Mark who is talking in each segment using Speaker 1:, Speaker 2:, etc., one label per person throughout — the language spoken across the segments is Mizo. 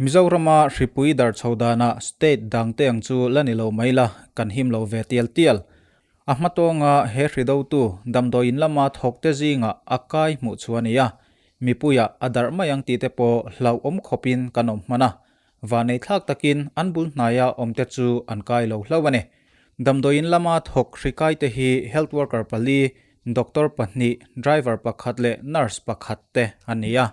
Speaker 1: Mizorama hripui darh chho danah state dangte ang chu la ni lo mai la, kan him lo ve tial tial. A hmatawnga he hri dotu damdawiin lama thawkte zingah a kai hmuh chu a ni a, mipuiah a darh mai ang tihte pawh hlauhawm khawpin kan awm hman a, Vaneithlak takin an bul hnaia awmte chu an kai lo hlauh a ni. Damdawiin lama thawk hri kaite hi health worker pali, doctor pahnih, driver pakhat leh nurse pakhat te an ni a.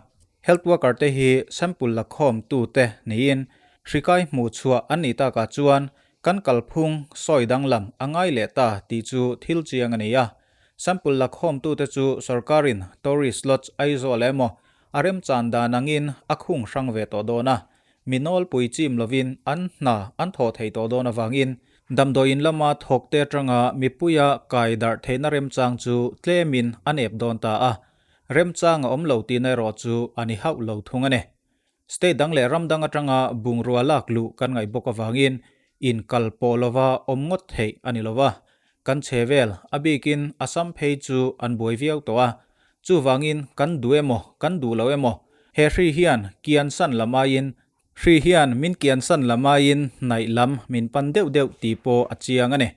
Speaker 1: Health worker te hi sample la khawm tute niin hri kai hmuh chhuah an nih takah chuan kan kalphung sawi danglam a ngai leh ta tih chu thil chiang a ni a. Sample la khawm tute chu sorkarin tourist lodge Aizawl emaw A remchan dan angin a khung hrang ve tawh dawn a, mi nawlpui chim lovin an hna an thawh thei tawh dawn avangin damdawiin lama thawkte atanga mipuia kai darh theihna remchang chu tlemin a nep dawn ta a, remchang a awm lo tihna erawh chu a ni hauh lo thung a ni. State dang leh ram dang atanga bungrua lak luh kan ngaih bawk avangin inkal pawh lova awm ngawt theih a ni lova, Kan chhe vel, a bikin Assam phei chu an buai viau tawh a. Chuvangin kan duh emaw, kan duh lo emaw, he hri hian kian san lam aiin, hri hian min kian san lam aiin hnaih lam min pan deuh deuh tih pawh a chiang a ni.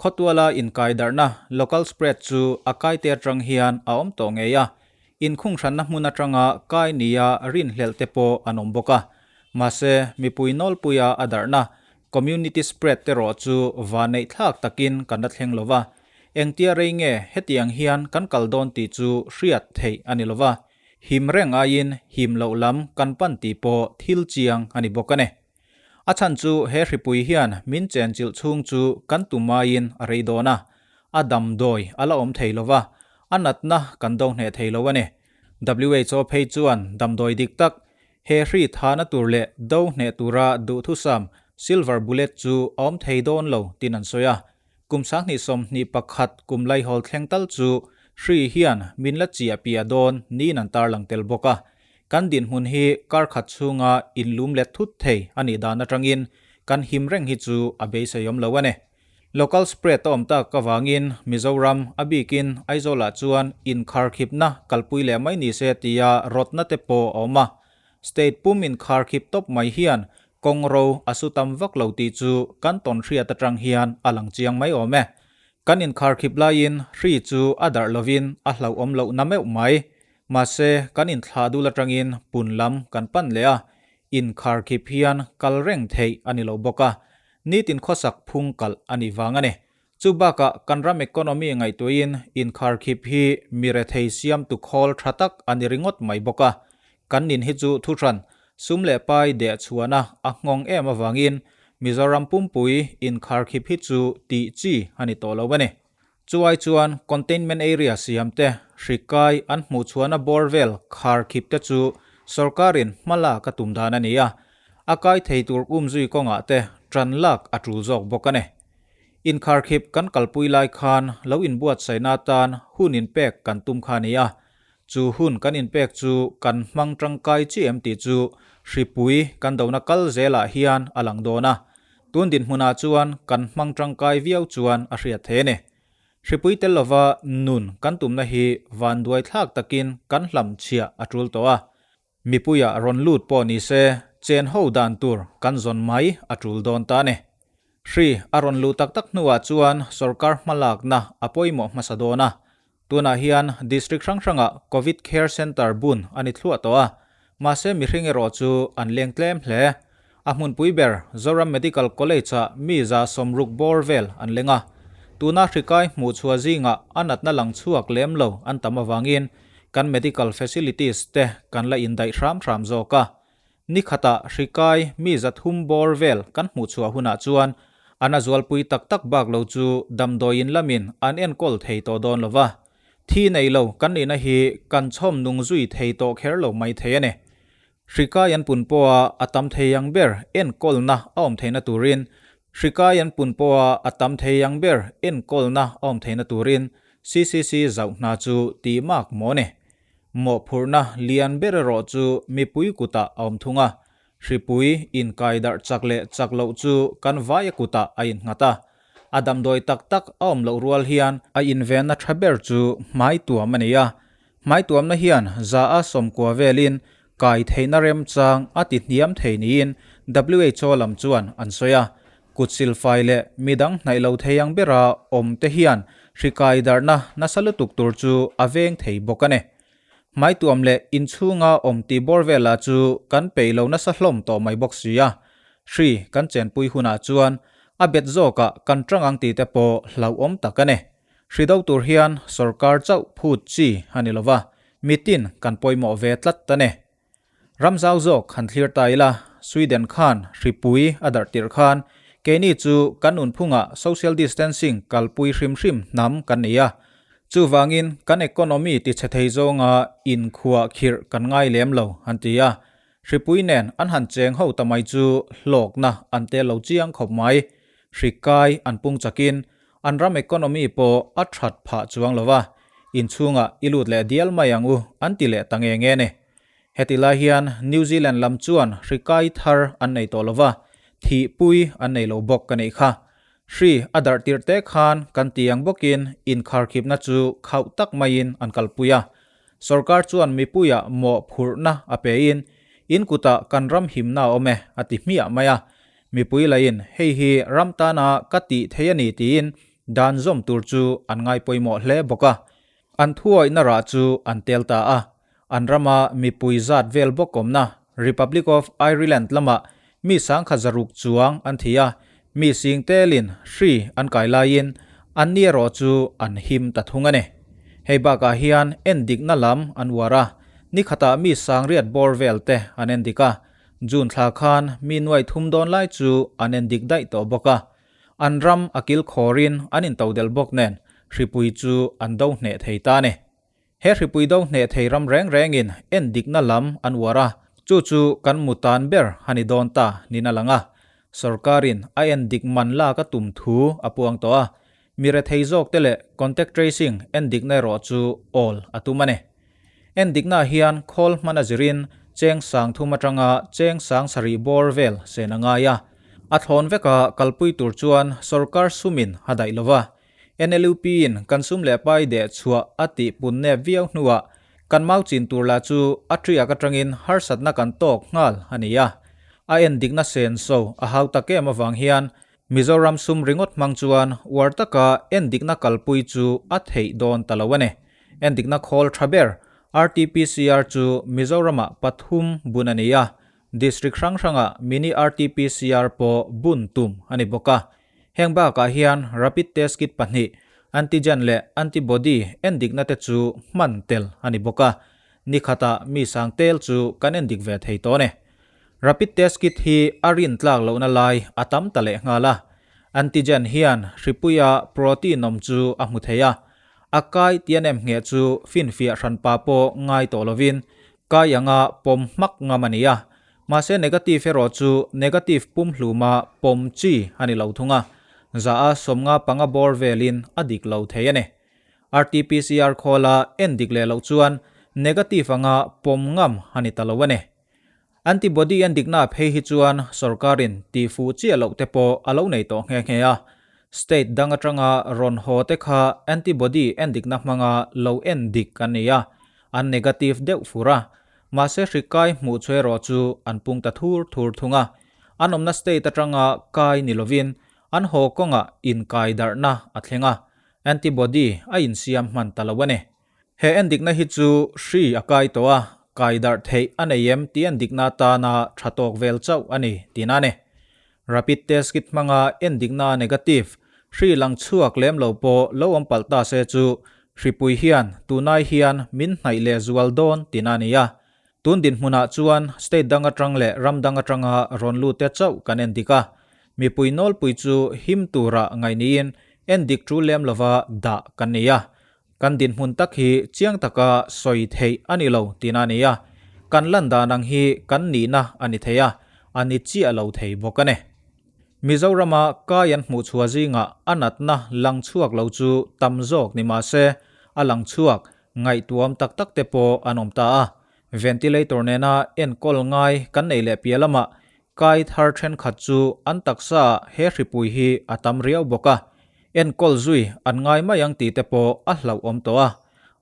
Speaker 1: Khawtuala inkaidarhna, local spread, chu a kaite atang hian a awm tawh ngei a. Inkhunghranna hmun atanga kai nia rinhlelh te pawh an awm bawk a. Mahse, mipui nawlpuia a darhna, Community spread te rawh chu vaneih thlak takin kan la thleng lova, engtia rei nge hetiang hian kan kal dawn tih chu hriat theih a ni lova, him reng aiin him loh lam kan pan tih pawh thil chiang a ni bawk a ni. A chhan chu he hripui hian min chenchilh chhung chu kan tum aiin a rei dawn a, a damdawi a la awm thei lova, a natna kan do hneh thei lo a ni. WHO phei chuan damdawi dik tak He hri thahna tur leh do hneh tura duhthusam silver bullet chu a awm thei dawn lo tiin an sawi a. Kum 2021 kum laihawl thleng tal chu hri hian min la chiah piah dawn niin an tarlang tel bawk a. Kan dinhmun hi kar khat chhunga inlum let thut thei a nih dan atangin kan him reng hi chu a beiseiawm lo a ni. Local spread a awm tak avangin Mizoram, a bikin Aizawlah chuan inkharkhipna kalpui leh mai ni se tia rawtna te pawh a awm a. State pum inkharkhip tawp mai hian kawng ro a su tam vak lo tih chu kan tawn hriat atang hian a lang chiang mai awm e. Kan inkharkhip laiin hri chu a darh lovin a hlauhawm loh na meuh mai. Mahse, kan inthlah dul atangin pun lam kan pan leh a, inkharkhip hian kal reng theih a ni lo bawk a. Nitin khawsak phung kalh a nih vang a ni. Chu bakah kan ram economy ngaihtuahin inkharkhip hi mi rethei siamtu khawl tha tak a ni ringawt mai bawk a. Kan nin hi chu thuhran, sum leh pai deh chhuahna a nghawng em avangin Mizoram pumpui inkharkhip hi chu tih chi a ni tawh lo a ni. Chu ai chuan containment area siam te, hri kai an hmuh chhuahna bawr vel kharkhip te chu sorkarin hma lak a tum dan a ni a, a kai thei tur umzui kawngah te tan lak a tul zawk bawk a ni. Inkharkhip kan kalpui lai khan lo inbuatsaihna atan hun inpek kan tum kha a ni a, chu hun kan inpek chu kan hmang tangkai chi em tih chu hripui kan dona kal zelah hian a lang dawn a, Tun dinhmunah chuan kan hmang tangkai viau chuan a hriat thei a ni. Hripui tel lova nun kan tumna hi vanduai thlak takin kan hlam chhiah a tul tawh a. Mipuiah rawn lut pawh ni se chen ho dan tur kan zawn mai a tul dawn ta a ni. Hri a rawn luh tak tak hnuah chuan sorkar hmalakna a pawimawh hmasa dawn a. Tunah hian district hrang hrangah Covid Care Centre bun a ni thluah tawh a, mahse mihring erawh chu an leng tlem hle. A hmunpui ber Zoram Medical College-ah mi 160 bawr vel an leng a. Tuna hri kai hmuh chhuah zingah a natna lang chhuak lem lo an tam avangin kan medical facilities te kan la indaih hram hram zawk a. Ni khatah hri kai mi 300 bawr vel kan hmuh chhuah hunah chuan an a zualpui tak tak bak lo chu damdawiin lamin an enkawl thei tawh dawn lo va. Thi nei lo kan nihna hi kan chhawm nung zui thei tawh kher lo mai thei a ni. Hri kai an pun pawha a tam thei ang ber enkawlna a awm theihna turin Hri kai an pun pawha a tam thei ang ber enkawlna a awm theihna turin CCC zauh hna chu tih mak maw ni. Mawhphurhna lian ber erawh chu mipui kutah a awm thung a, hripui inkai darh chak leh chak loh chu kan vaia kutah a innghat a. A damdawi tak tak a awm loh rual hian a invenna tha ber chu hmai tuam a ni a. Hmai tuamna hian 90% velin kai theihna remchang a ti hniam thei niin WHO lam chuan an sawi a. Kut silfai leh midang hnaih lo thei ang bera awm te hian hri kai darhna nasa lutuk tur chu a veng thei bawk a ni. Hmaituam leh inchhunga awm tih bawr velah chu kan peih lo nasa hlawm tawh mai bawk si a. Hri kan chenpui hunah chuan a bet zawkah kan tang ang tih te pawh hlauhawm tak a ni. Hri do tur hian sorkar chauh phut chi a ni lova, mitin kan pawimawh ve tlat a ni. Ram zau zawk han thlir ta ila, Sweden khan hripui a darh tirh khan keini chu kan nunphungah social distancing kalpui hrim hrim hnam kan nei a. Chuvangin kan economy tichhe thei zawnga inkhuah khirh kan ngai lem lo an ti a. Hripui nen an han cheng ho ta mai chu hlawkna an tel lo chiang khawp mai. Hri kai an pung chakin an ram economy pawh a that phah chuang lo va, inchhungah i lut leh dial mai ang u an ti leh ta nge nge ni. Heti lai hian New Zealand lam chuan hri kai thar an nei tawh lo va, thihpui an nei lo bawk ka neih kha. Hri a darh tirh te khan kan ti ang bawkin inkharkhipna chu khauh tak maiin an kalpui a. Sorkar chuan mipuiah mawhphurhna a pein in kutah kan ram himna a awm e a ti hmiah mai a. Mipui lahin hei hi ram tana ka tih thei a ni tiin dan zawm tur chu an ngai pawimawh hle bawk a. An thuawihna rah chu an tel ta a. An rama mipui zat vel bawk awmna Republic of Ireland lamah mi sangkhat zaruk chuang an thi a, mi sing telin hri an kai laiin an ni erawh chu an him ta thung a ni. Hei bakah hian endikna lam an uar a, nikhatah mi sangriat bawr vel te an endik a, June thla khan mi nuai thum dawn lai chu an endik daih tawh bawk a. An ram a kil khawrin an intodelh bawk nen hripui chu an do hneh thei ta a ni. He hripui do hneh thei ram reng rengin endikna lam an uar a, chu chu kan mu tan ber a ni dawn ta niin a lang a. Sorkarin a endik man lak a tum thu a puang tawh a, mi rethei zawkte leh contact tracing endikna erawh chu awl a tum a ni. Endikna hian khawl hman a zirin cheng sang thum atanga cheng sang sarih bawr vel sen a ngai a. A thlawn veka kalpui tur chuan sorkar sumin a daih lova, NLUP in kan sum leh pai deh chhuah a tih pun nep viau hnuah kan mau chin tur lah chu a triak atangin harsatna kan tawk nghal a ni a. A endikna senso a hau tak em avang hian Mizoram sum ringawt hmang chuan uar taka endikna kalpui chu a theih dawn ta lo a ni. Endikna khawl tha ber RTPCR chu Mizoramah pathum bun a ni a, District hrang hrangah Mini RTPCR pawh bun tum a ni bawk a. Heng bakah hian Rapid Test Kit pahnih, Antigen leh Antibody endikna te chu hman tel a ni bawk a. Nikhatah mi sang tel chu kan endik ve thei tawh a ni. Rapid test kit hi a rin tlak lohna lai a tam ta leh nghal a. Antigen hian hripuia protein awm chu a hmu thei a. A kai tia nem ngheh chu finfiah hranpa pawh ngai tawh lovin kai anga pawm hmak ngam a ni a. Mahse negative erawh chu negative pumhluma pawm chi a ni lo thung a. Za a 50 panga bawr velin a dik lo thei a ni. RT-PCR khawla en dik leh loh chuan negative anga pawm ngam a ni ta lo a ni. Antibody an dikna phei hi chuan sorkarin tihfuh chiah loh te pawh a lo nei tawh nghe nghe a. State dang atanga rawn haw te kha antibody en dikna hmanga lo en dik an ni a, an negative deuh fur a. Mahse hri kai hmuh chu erawh chu an pung ta thur thur thung a. An awmna state atanga kai ni lovin an haw kawngah inkai darhna a thleng a, antibody a insiam hman ta lo a ni. He endikna hi chu hri a kai tawh a, kai darh theih a nei em tih endikna atana tha tawk vel chauh a ni tihna a ni. Rapid test kit hmanga endikna negative, hri lang chhuak lem lo pawh lo awm palh ta se chu hripui hian tunai hian min hnaih leh zual dawn tihna a ni a. Tun dinhmunah chuan state dang atang leh ram dang atanga rawn lut te chauh kan endik a, mipui nawlpui chu him tura ngaih niin endik tul lem lova dah kan ni a. Kan dinhmun tak hi chiang taka sawi theih a ni lo tihna a ni a, kan lan dan ang hi kan nihna a ni thei a, a ni chiah lo thei bawk a ni. Mizorama kai an hmuh chhuah zingah a natna lang chhuak lo chu tam zawk ni mah se, a lang chhuak ngaihtuam tak tak te pawh an awm ta a. Ventilator nena enkawl ngai kan nei leh piah lamah kai thar thenkhat chu an taksa ah he hripui hi a tam riau bawk a, enkawl zui an ngai mai ang tih te pawh a hlauhawm tawh a.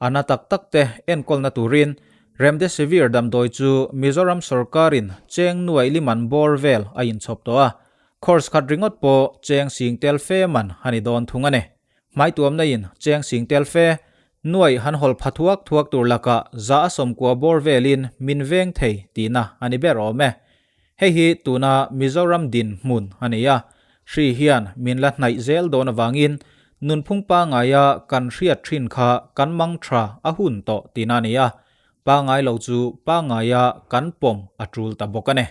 Speaker 1: A na tak tak te enkawlna turin Remdesivir damdawi chu Mizoram sorkarin cheng nuaih li man bawr vel a inchhawp tawh a, course khat ringawt pawh cheng sing tel fe man a ni dawn thung a ni. Hmaituamna in cheng sing tel fe nuaih han hawl pha thuak thuak tur lakah za a sawmkua bawr velin min veng thei tihna a ni ber awm e. Hei hi tuna Mizoram dinhmun a ni a, hri hian min la hnaih zel dawn avangin nunphung pangaia kan hriat thin kha kan mang tha a hun tawh tihna a ni a, pangai lo chu pangaia kan pawm a tul ta bawk a ni.